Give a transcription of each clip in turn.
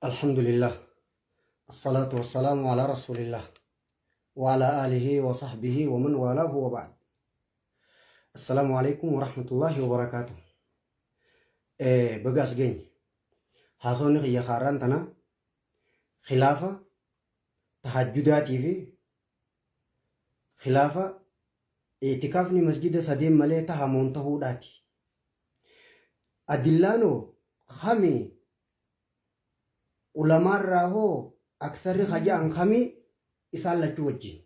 Alhamdulillah. Assalaatu wassalaamu ala rasuulillah. Wa ala aalihi wa sahbihi wa man waalaahu wa ba'd. Assalaamu alaikum wa rahmatullahi wa barakaatuh. Baga as geenye. Haasawni kiyya kaarraan tana khilaafa tahajjudaatii fi khilaafa i'tikaafni masjida sadeen malee tahamoon tahuudhaati. Adillaanoo kami ulamaarraa hoo aksarri ka ja'an kami isaan lachuu wajjin.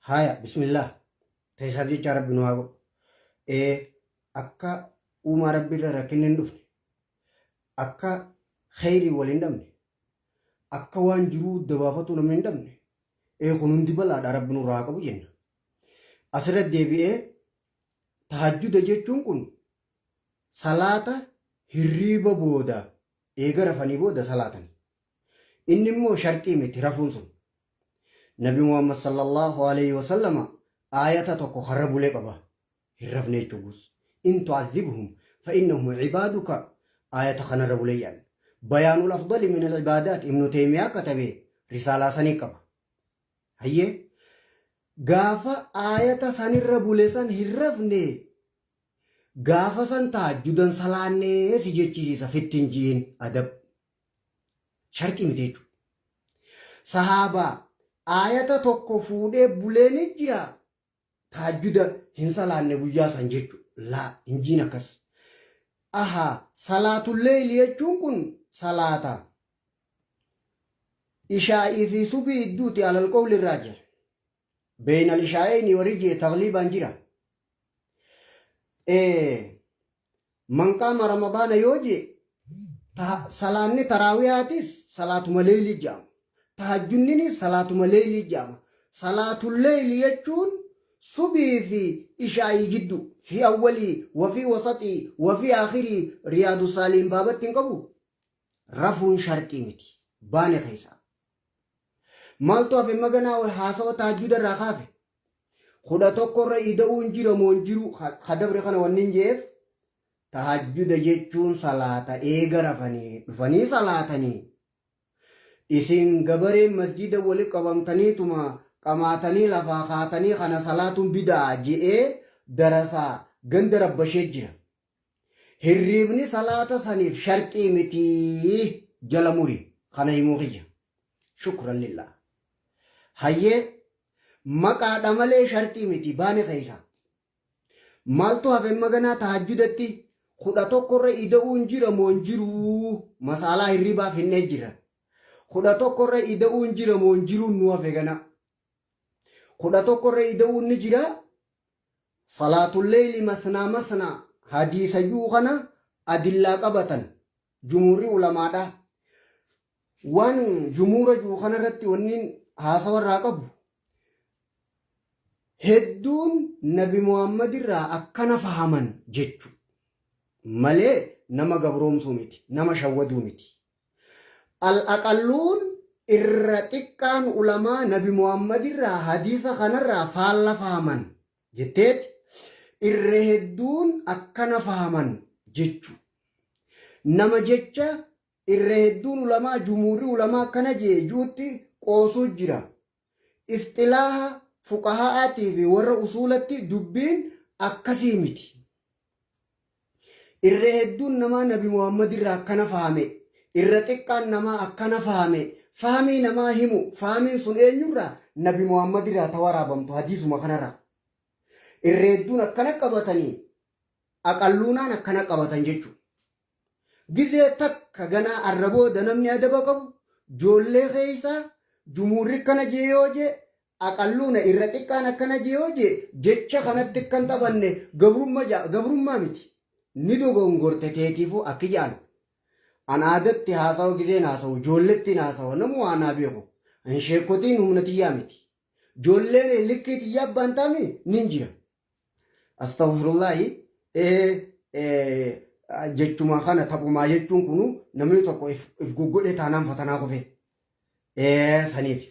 Haaya bismillaah teessaaf jechaa rabbi nu haa godhu. Ee akka uumaa rabbi irra rakkinni hin dhufne akka kheyrii wal hin dhabne akka waan jiruu dabaafatuu namni hin dhabne ee kun hundi balaadha rabbi nurraa haa qabu jenna. Asirra deebi'ee tahajjuda jechuun kun salaata hirriiba booda eega rafanii booda salaatani. Inni immoo sharxii miti rafuun sun. Nabi Muhammad sallallahu alaihi wasallama aayata tokko karra bulee qaba. Hin rafne jechuu guus. In tu'adhibhum fa innahum ibaaduka aayata kanarra bulee jedhan. Bayaanul afdali min al-ibaadaat Ibnu Taymiyaa katabe risaalaa sanii qaba. Hayyee gaafa aayata sanirra bule san hin rafne gaafa san tahajjudan salaannee si jechisiisa fitti hin ji'in adab. Sharxii miti jechuudha. Sahaabaa aayata tokko fuudhee bulee ni jira tahajjuda hin salaanne guyyaa san jechu laa hin jiin akkas. Aha salaatul leeyli jechuun kun salaata ishaa'ii fi subii idduuti alal qawli raajih. Beeynal ishaa'eyni warri jee tagliibaan jira. Man qaama ramadaana yoo jee salaanni taraawihaatis salaatuma leeylii jedhama. Tahajjunninis salaatuma leeylii jedhama. Salaatul leeyli jechuun subii fi ishaa'ii jiddu fi awwalii wa fi wasaxii wa fi akhirii riyaadu saalihin baabatti hin qabu. Rafuun sharxii miti. Baane keessaa. Maaltu hafe maganaa ol haasawa tahajjuda irraa kaafe? 11 irra ida'uun jira moo hin jiru? Ka dabre kana wanni hin je'eef tahajjuda jechuun salaata eega rafanii dhufanii salaatanii isin gabareen masjida wali qabamtaniituma qamaatanii lafaa kaatanii kana salaatuun bida'a je'ee darasaa ganda rabbashee jira. Hirriibni salaata saniif sharxii miti jala muri kana himuu kiyya. Shukran lillah. Hayyee maqaadha malee sharxii miti baane keessa. Maaltu hafe maganaa tahajjudatti 11 irra ida'uun jira moo hin jiruu masaalaa hirribaa finnee jira. 11 irra ida'uun jira moo hin jiruun nu hafe ganaa. 11 irra ida'uun ni jira. Salaatul leyli masnaa masnaa hadiisa ju'u kana adillaa qabatan jumuurri ulamaadhaa. Waan jumuura ju'u kanarratti wanni haasawa irraa qabu hedduun nabi Muhammad irraa akkana fahaman jechu malee nama gabroomsuu miti, nama shawwaduu miti. Al-aqalluun irra xiqqaan ulamaa nabi Muhammad irraa hadiisa kanarraa faalla fahaman jetteeti irra hedduun akkana fahaman jechu. Nama jecha irra hedduun ulamaa jumuurri ulamaa akkana jee juutti qoosuu jira. Isxilaaha fuqahaa'aatii fi warra usuulatti dubbiin akkasii miti. Irra hedduun namaa nabi Muhammad irraa akkana fahame. Irra xiqqaan namaa akkana fahame. Fahamii namaa himu. Fahamiin sun eenyurraa? Nabi Muhammad irraa ta waraabamtu hadiisuma kanarraa. Irra hedduun akkana qabatanii aqalluunaan akkana qabatan jechuudha. Gizee takka ganaa arra booda namni adaba qabu joollee keeysaa jumuurri akkana jee yoo jee aqalluuna irra xiqqaan akkana jee yoo jee jecha kanatti akkan taphanne gabrumma jaa gabrummaa miti ni dogongorte teetiifuu akki ja'an an aadatti haasawa gizeen haasawu joollettiin haasawa namu waa naa beeku an sheekkotiin humna tiyyaa miti joolleen likkii tiyyaa abbaan taami nin jira Astaghfirullahi ee jechuma kana taphumaa jechuun kunu namni tokko if goggodhee taanaan fatanaa kufee ee saniif.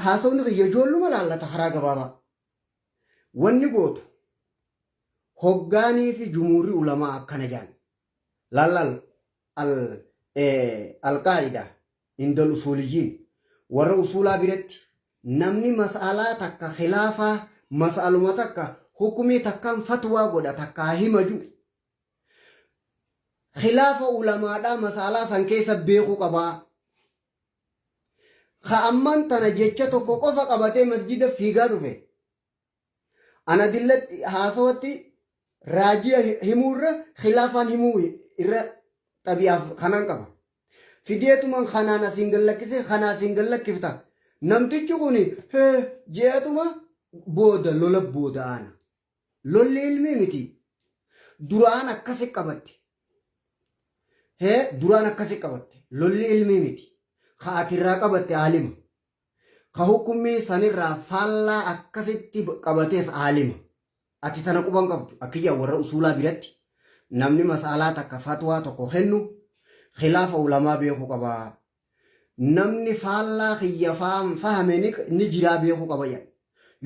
Haasawni kiyya ijoolluma laallata karaa gabaabaa. Wanni gootu hoggaanii fi jumuurri ulamaa akkana jaan. Laal laal al Alqaa'idaa indal usuuliyyiin warra usuulaa biratti namni mas'alaa takka khilaafaa mas'aluma takka hukumii takkaan fatwaa godha takkaa hima ju khilaafa ulamaadhaa mas'alaa san keessa beekuu qabaa. Ka ammaan tana jecha tokko qofa qabatee masjida fiigaa dhufe. Ana dillatti haasawatti raajiya himuurra khilaafaan himuu irra xabi'aaf kanaan qaba. Fideetuman kanaan asiin gad lakkisee kana asiin gad lakkifta. Namtichi kun hee jeetuma booda lola booda aana. Lolli ilmii miti. Duraan akkasi qabatte. Hee duraan akkasi qabatte. Lolli ilmii miti. Ka ati irraa qabatte aalima. Ka hukummii sanirraa faallaa akkasitti qabatees aalima. Ati tana quban qabdu. Akiyya warra usuulaa biratti namni mas'alaa takka fatwaa tokko kennu khilaafa ulamaa beekuu qaba. Namni faallaa kiyya fahame ni jiraa beekuu qaba jedha.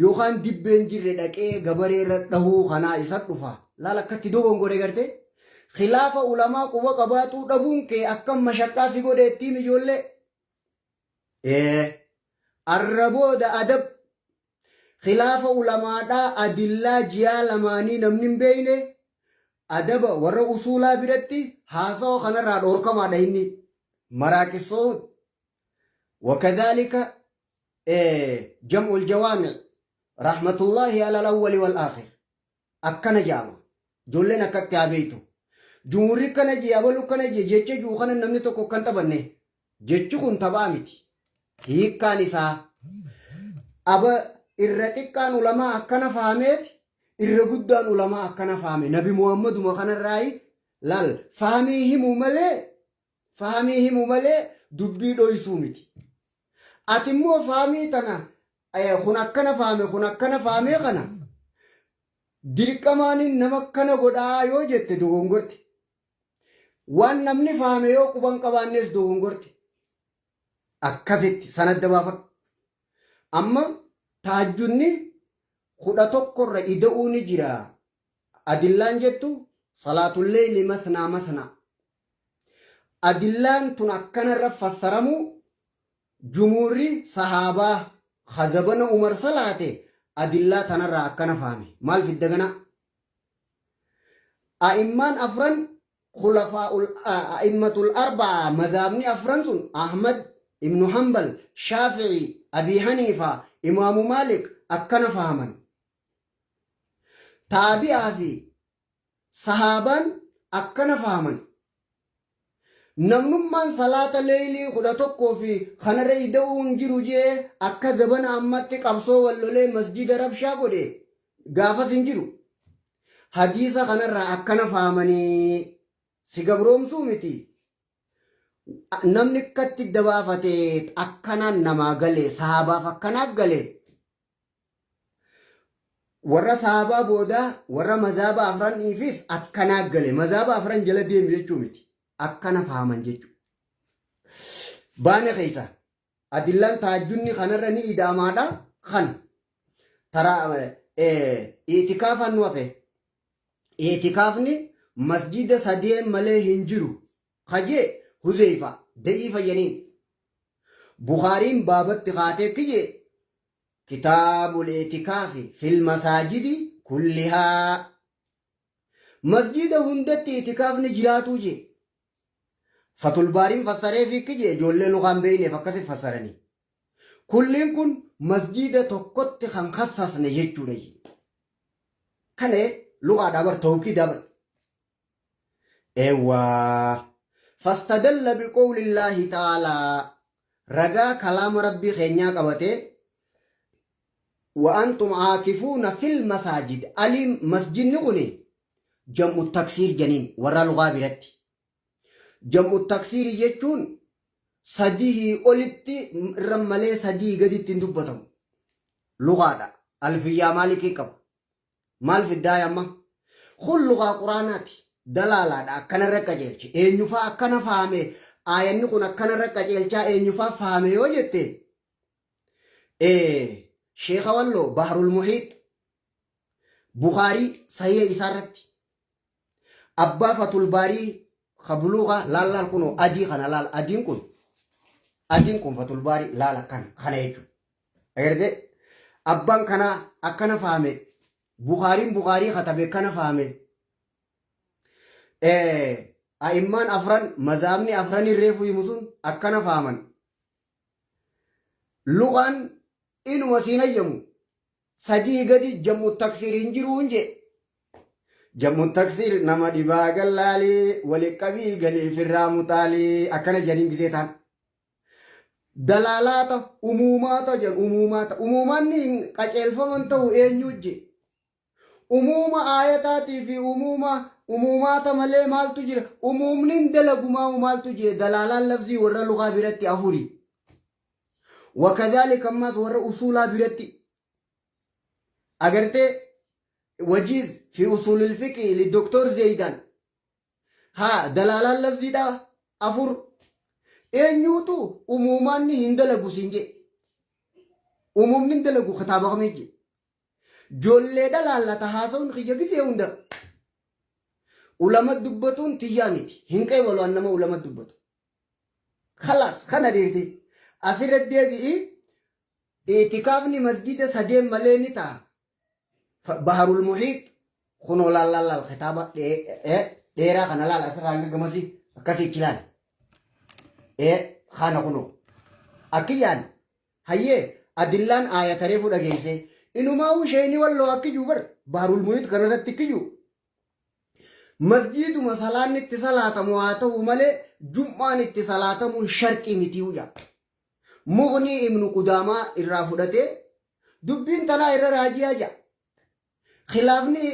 Yookaan dibbeen jirre dhaqee gabaree irra dhahuu kanaa isa dhufa. Laal akkatti dogongore gartee. Khilaafa ulamaa quba qabaatuu dhabuun kee akkam mashaqqaa si godhe ittiin ijoollee. Ee arra booda adab khilaafa ulamaadhaa adillaa jiyaa lamaanii namni hin beeyne adaba warra usuulaa biratti haasawa kanarraa dhoorkamaadha inni maraaqi suud wakadhaalika jam'ul jawaami rahmatullaahi alal awwali wal aakhir akkana jaama ijoolleen akkatti haa beeytu jumhurri akkana jee abalu akkana jee jecha juu kana namni tokko akkan taphanne jechi kun taphaa miti hiikkaan isaa aba irra xiqqaan ulamaa akkana faameeti irra guddaan ulamaa akkana faame nabi muhammaduma kanarraayi laal faamii himuu malee faamii himuu malee dubbii dhoysuu miti ati immoo faamii tana kun akkana faame kun akkana faamee kana dirqamaanin nama akkana godhaa yoo jette dogongorte. Waan namni faame yoo quban qabaannes dogongorte. Akkasitti sana adda baafadhu. Amma taajjunni 11 irra ida'uu ni jira. Adillaan jettu salaatul leeyli mathnaa mathnaa. Adillaan tun akkanarra fassaramuu Jumhuurri sahaabaa ka zabana Umar salaate adillaa tanarraa akkana fahame. Maal fidda ganaa? A'immaan afran khulafaa'ul a'immatul arba'a mazaabni afran sun Ahmad, Ibnu Hanbal, Shaafi'i, Abii Haniifaa, Imaamu Maalik akkana fahaman. Taabi'aa fi Sahaabaan akkana fahaman. Namnummaan salaata leeylii 11 fi kanarra ida'uu hin jiru je'ee akka zabana ammatti qabsoo wal lolee masjida rabshaa godhe gaafas hin jiru. Hadiisa kanarraa akkana fahamanii si gabroomsuu miti. Namni akkatti dabaafate akkanaan namaa gale sahaabaaf akkanaa gale. Warra sahaabaa boodaa warra mazaaba afraniifis akkanaa gale. Mazaaba afran jala deemu jechuu miti. Akkana fahaman jechuu. Baane keessa adillaan taajjunni kanarra ni ida'amaadha kana. Taraa itikaafaan nu hafe. Itikaafni masjida sadeen malee hin jiru. Kajee Huzeyfa da'iifa jeniin. Bukaariin baabatti kaatee kijee Kitaabul I'tikaafi fil masaajidi kullihaa. Masjiida hundatti i'tikaafni jiraatuu jee. Fatul Baariin fassareefii ikki jee ijoollee lukaan beeyneef akkasi fassaranii. Kulliin kun masjiida tokkotti kan kassasne jechuudha jee. Kana lukaadhaa bar tawkiidaa bar. Eewwaa. Fastadalla biqowlillaahi ta'aalaa ragaa kalaama Rabbii keenyaa qabatee wa antum aakifuuna fil masaajid aliin masjidni kuni jam'u taksiir janiin warra lugaa biratti. Jam'u taksiirii jechuun sadihii olitti irra malee sadii gaditti hin dubbatamu. Lugaadha. Alfiyyaa maalikii qaba. Maal fiddaa amma? Kun lugaa Quraanaati. Dalaalaadha akkanarra qajeelche. Eenyufaa akkana fahame aayanni kun akkanarra qajeelchaa eenyufaa fahame yoo jette Sheekha Walloo Bahrul Muhiix Bukaarii sahiha isaa irratti Abbaa Fatul Baarii Ka buluuqa laal laal kunoo adii kana laal adiin kun adiin kun Fatul Baarii laal akkana kana jechuudha. Agartee abbaan kanaa akkana fahame Bukaariin Bukaarii katabe akkana fahame. A'immaan afran mazaabni afran reefu himu sun akkana fahaman. Luqaan inuma siin hayyamu sadii gadi jammu taksiir hin jiru hin jee. Jammu taksiir nama dhibaa gallaalii wali qabii galii firraa muxaalii akkana jedhaniin gisee ta'an. Dalaalaata umuumaata jedhan umuumaata umuumaanni hin qaceelfaman ta'u eenyuu jee. Umuuma aayataatii fi umuuma umuumaata malee maaltu jira? Umuumni hin dalagumaa maaltu jee dalaalaan lafzii warra lugaa biratti afuri. Wakadhaalika ammaas warra usuulaa biratti agartee wajiiz fi usuulil fiqii li doktor Zeeydaan haa dalaalaan lafziidha afur eenyuutu umuumaanni hin dalagu siin jee umuumni hin dalagu kitaaba kamii jee Joolleedha laallata haasawni kiyya gizee hunda. Ulama dubbatuun tiyyaa miti. Hin qeebalu an nama ulama dubbatu. Khalaas kana dhiirti. Asirra deebi'i itikaafni masjida sadeen malee ni ta'a. Baharul Muhiit kunoo laal laal laal kitaaba dheeraa kana laal asirraa hanga gamasii akkasii ichi laal. Kana kunoo. Akkiyyaan Hayyee adillaan aayata reefu dhageessee. Inumaa'uu sheeyni walloo akkiyyuu bar baharul muhiit kanarratti akkiyyuu. Masjiiduma salaanni itti salaatamu haa ta'u malee jum'aan itti salaatamuun sharxii mitiiyu jaa. Mugnii ibnu Qudaamaa irraa fudhatee dubbiin tanaa irra raajiyaa jaa. Khilaafni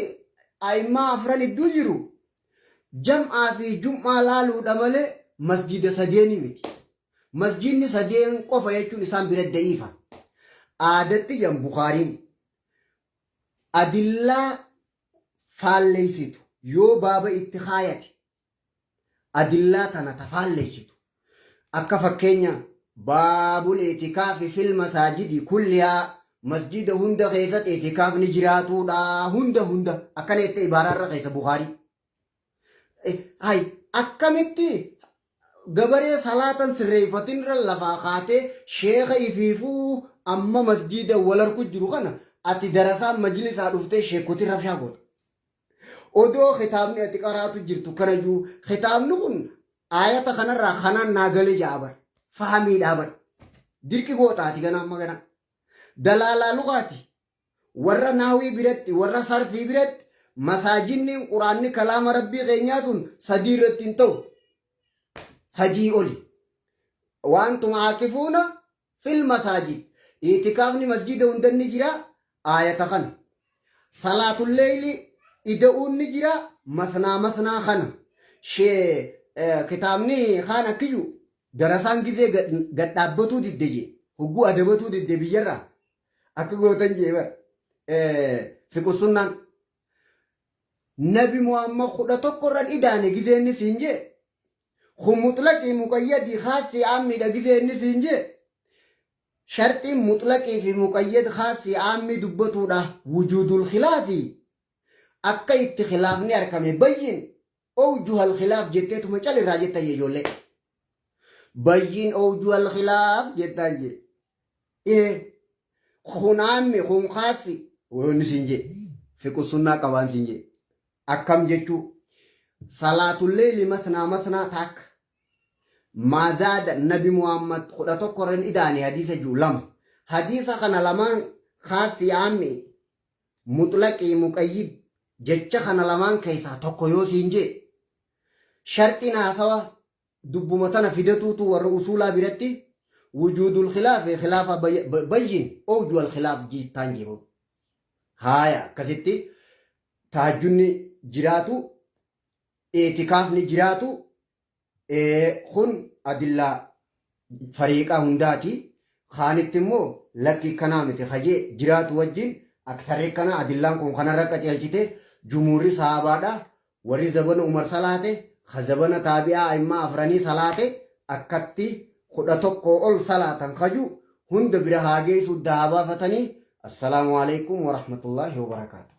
a'immaa afran idduu jiru jam'aa fi jum'aa laaluudha malee masjida sadeenii miti. Masjidni sadeen qofa jechuun isaan bira da'iifa. Aadatti jan Bukhaariin adillaa faalleessitu yoo baaba itti kaayate adillaa tana ta faalleessitu akka fakkeenya baabul itikaafi fil masaajidi kullihaa masjida hunda keessatti itikaafni jiraatuudha hunda hunda akkana jette ibaaraa irra keessa Bukaarii. Hay akkamitti gabaree salaatan sirreeffatin irra lafaa kaatee sheeka ifiifuu amma masjida wal harku jiru kana ati darasaan majlisaa dhuftee sheekotiin rabshaa goota. Odoo kitaabni ati qaraatu jirtu kana jiru kitaabni kun aayata kanarraa kanaan naa gale ja'a bar. Fahamiidhaa bar. Dirqi goota ati gana amma gana. Dalaalaa lugaati. Warra naahwii biratti warra sarfii biratti masaajinni quraanni kalaama rabbii keenyaa sun sadii irratti hin ta'u. Sadii oli. Waantuma aakifuuna fil masaajid. Itikaafni masjida hunda ni jira aayata kana. Salaatul leeyli ida'uun ni jira masnaa masnaa kana. Shee kitaabni kaan akkiyyu darasaan gizee gad dhaabbatuu didde jee hogguu adabatuu didde biyyarraa akka gootan jee bar fiqu sunnaan nabi Muhammad 11 irran idaane gizee inni siin jee kun muxlaqii muqayyadii khaasii aammiidha gizee inni siin jee sharxiin muxlaqii fi muqayyad khaasii aammii dubbatuudha wujuudul khilaafi akka itti khilaafni argame bayyin owjuhal khilaaf jetteetuma cal irraa jettan ijoollee bayyin owjuhal khilaaf jettaan jee ee kun aammi kun khaasi wanni siin jee fiqu sunnaa qabaan siin jee akkam jechuu salaatul leeyli matnaa matnaa taakka maa zaada nabi Muhammad 11 irra hin idaane hadiisa jiru lama hadiisa kana lamaan khaasii aammi muxlaqii muqayyid jecha kana lamaan keessaa tokko yoo siin jee sharxiin haasawa dubbuma tana fidatuutu warra usuulaa biratti wujuudul khilaafi khilaafa bayyin owjuwal khilaaf jiittaan jiru haaya akkasitti tahajjudni jiraatu itikaafni jiraatu kun adillaa fariiqaa hundaati kaanitti immoo lakki kanaa miti kajee jiraatu wajjin aksarri kana adillaan kun kanarra qaceelchite jumuurri sahaabaadha warri zabana Umar salaate ka zabana taabi'aa a'immaa afranii salaate akkatti 11 ol salaatan kaju hunda bira haa geessu daa baafatanii. Assalaamu alaikum warahmatullaahi wabarakaatu.